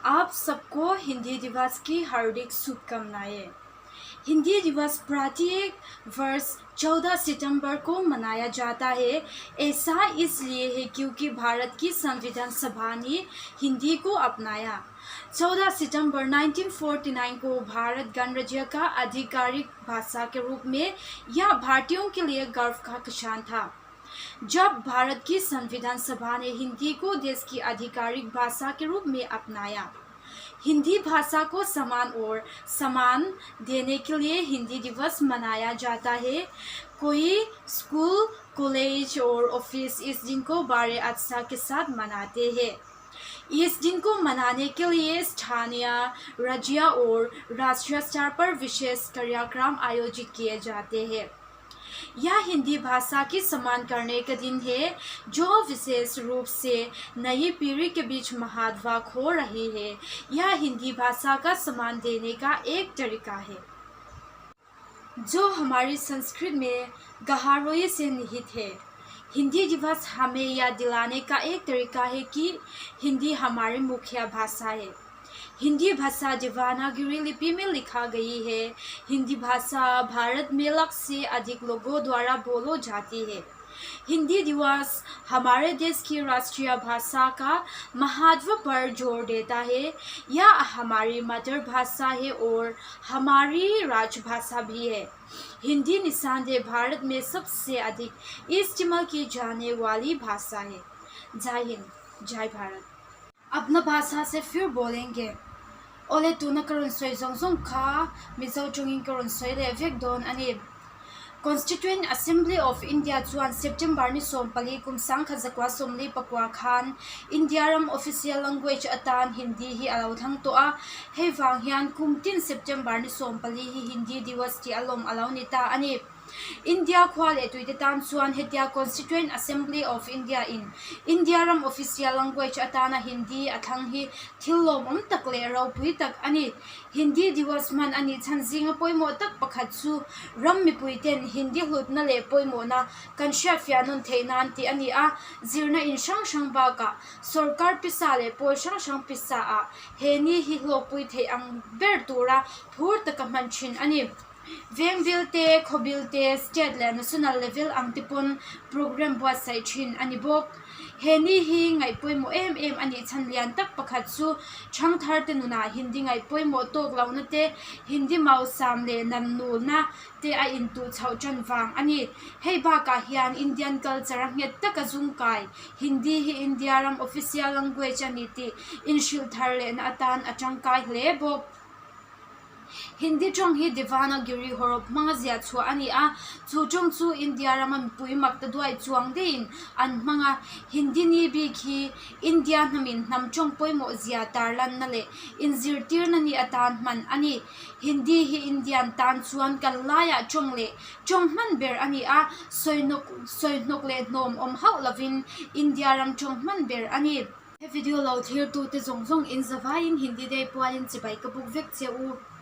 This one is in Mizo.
आप सबको हिंदी दिवस की हार्दिक शुभकामनाएं। हिंदी दिवस प्रत्येक वर्ष 14 सितंबर को मनाया जाता है। ऐसा इसलिए है क्योंकि भारत की संविधान सभा ने हिंदी को अपनाया। 14 सितंबर 1949 को भारत गणराज्य का आधिकारिक भाषा के रूप में यह भारतीयों के लिए गर्व का क्षण था, जब भारत की संविधान सभा ने हिंदी को देश की आधिकारिक भाषा के रूप में अपनाया। हिंदी भाषा को सम्मान और सम्मान देने के लिए हिंदी दिवस मनाया जाता है। कोई स्कूल, कॉलेज और ऑफिस इस दिन को बड़े उत्साह के साथ मनाते हैं। इस दिन को मनाने के लिए स्थानीय, राज्य और राष्ट्रीय स्तर पर विशेष कार्यक्रम आयोजित किए जाते हैं। यह हिंदी भाषा की सम्मान करने का दिन है, जो विशेष रूप से नई पीढ़ी के बीच महत्व खो रही है। यह हिंदी भाषा का सम्मान देने का एक तरीका है, जो हमारी संस्कृति में गहराई से निहित है। हिंदी दिवस हमें यह दिलाने का एक तरीका है कि हिंदी हमारी मुख्य भाषा है। हिंदी भाषा देवनागरी लिपि में लिखा गई है। हिंदी भाषा भारत में लाख से अधिक लोगों द्वारा बोलो जाती है। हिंदी दिवस हमारे देश की राष्ट्रीय भाषा का महत्व पर जोर देता है। यह हमारी मातृभाषा है और हमारी राजभाषा भी है। हिंदी निस्संदेह भारत में सबसे अधिक इस्तेमाल की जाने वाली भाषा है। जय हिंद, जय भारत। अपना भाषा से फिर बोलेंगे। Awle, tuna ka rawn sawi zawng zawng kha Mizo tawngin ka rawn sawi leh vek dawn a ni. Constituent Assembly of India chuan September ni 14 kum 1949 khan India ram official language atan Hindi hi a lo thlang tawh a, hei vang hian kum tin September ni 14 hi Hindi Diwas tih a lawm a lo ni ta a ni. India khua leh tuite tan chuan hetia Constituent Assembly of India in India ram official language atana Hindi a thlang hi thil lawmawm tak leh ropui tak a ni. Hindi Diwas hman a nih chhan zinga pawimawh tak pakhat chu ram mipui ten Hindi hlutna leh pawimawhna kan hriatfiah nawn theih nan tih a ni a, zirna in hrang hrang bakah sorkar pisa leh pawl hrang hrang pisa ah he ni hi hlawkpui theih ang ber tura phur taka hman thin a ni. Veng bil te, khaw bil te, state leh national level ang te pawn programme buatsaih thin a ni bawk. He ni hi ngaih pawimawh em em a nih chhan lian tak pakhat chu Thangthar te nunah Hindi ngaih pawimawh tawk lohna te, Hindi mausam leh namnulna te a intuh chhoh tan vang a ni. Hei bakah hian Indian culture a nghet taka zungkai Hindi hi India ram official language a ni tih inhrilh thar lehna atan a tangkai hle bawk. Hindi tawng hi Devanagari hawrawp hmanga ziah chhuah a ni a, chu tawng chu India rama mipui mak ta duai chuang deihin an hmang a. Hindi ni bik hi India hnamin hnam tawng pawimawh zia tarlanna leh inzirtirna ni atan hman a ni. Hindi hi Indian tan chuan kan laiah tawng leh tawng hman ber a ni a, sawihnawk sawihnawk leh hnawm awm hauh lovin India ram tawng hman ber a ni. He video lo thlir tute zawng zawng in zavaiin Hindi Day pualin chibai ka buk vek che u.